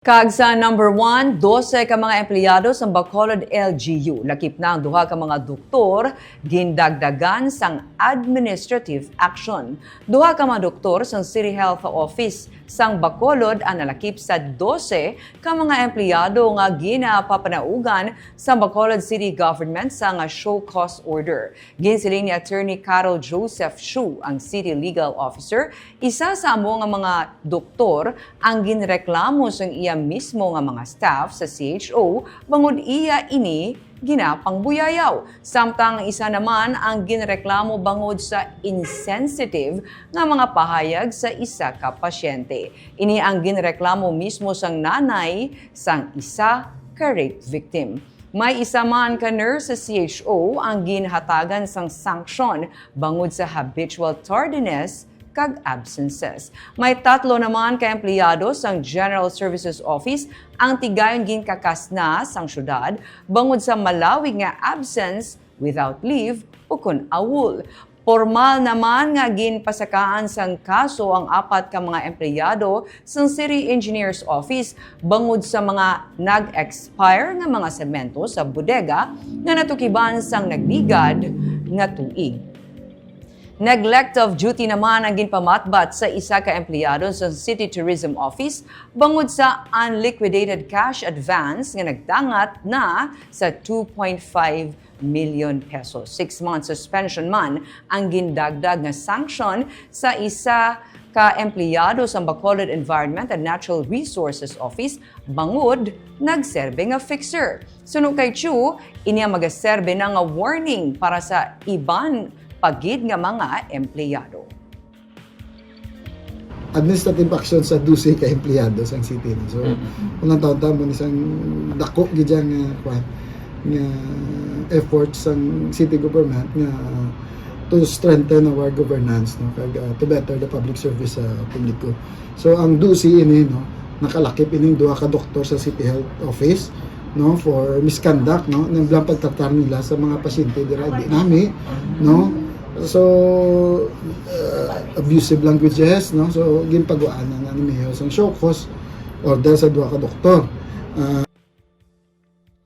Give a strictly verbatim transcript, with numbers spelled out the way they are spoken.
Kag sa number one, dose ka mga empleyado sang Bacolod L G U, lakip na ang duha ka mga doktor, gindagdagan sang administrative action. Duha ka mga doktor sang City Health Office sang Bacolod ang nalakip sa dose ka mga empleyado nga ginapapanaugan sa Bacolod City Government sang show cause order. Ginsiling ni Attorney Carol Joseph Shu, ang City Legal Officer, isa sa amo nga mga doktor ang ginreklamo sang iya mismo nga mga staff sa C H O bangod iya ini ginapangbuyayaw. Samtang isa naman ang ginreklamo bangod sa insensitive nga mga pahayag sa isa ka pasyente. Ini ang ginreklamo mismo sang nanay sang isa ka rape victim. May isa man ka nurse sa C H O ang ginhatagan sang sanction bangod sa habitual tardiness kag absences. May tatlo naman ka empleyado sang General Services Office ang tigayon ginkakasna sang syudad bangod sa malawig nga absence without leave ukon AWOL. Pormal naman nga ginpasakaan sang kaso ang apat ka mga empleyado sang City Engineer's Office bangod sa mga nag-expire nga mga semento sa bodega nga natukiban sang nagligad nga tuig. Neglect of duty naman ang ginpamatbat sa isa ka empleyado sa City Tourism Office bangod sa unliquidated cash advance nga nagdangat na sa two point five million pesos. Six months suspension man ang gindagdag nga sanction sa isa ka empleyado sa Bacolod Environment and Natural Resources Office bangod nagserbe nga fixer. Suno kay Chu, ini ang magaserbe na nga warning para sa iban pa gid nga mga empleyado. Administrative action sa dose ka empleyado sang city. No? So, mm-hmm. Unang taon ta mo ni sang dako gid nga kwan nga effort sang city government nga to strengthen our governance, no, kag uh, to better the public service sa uh, publiko. So ang dose ini, no, nakalakip ining duha ka doktor sa City Health Office, no, for misconduct, no, nang bilang pagtratar nila sa mga pasyente dira di nami, no. So uh, abusive languages, no. So ginpaguanan na ni Mayor sang show cause order sa duha ka doktor. Uh,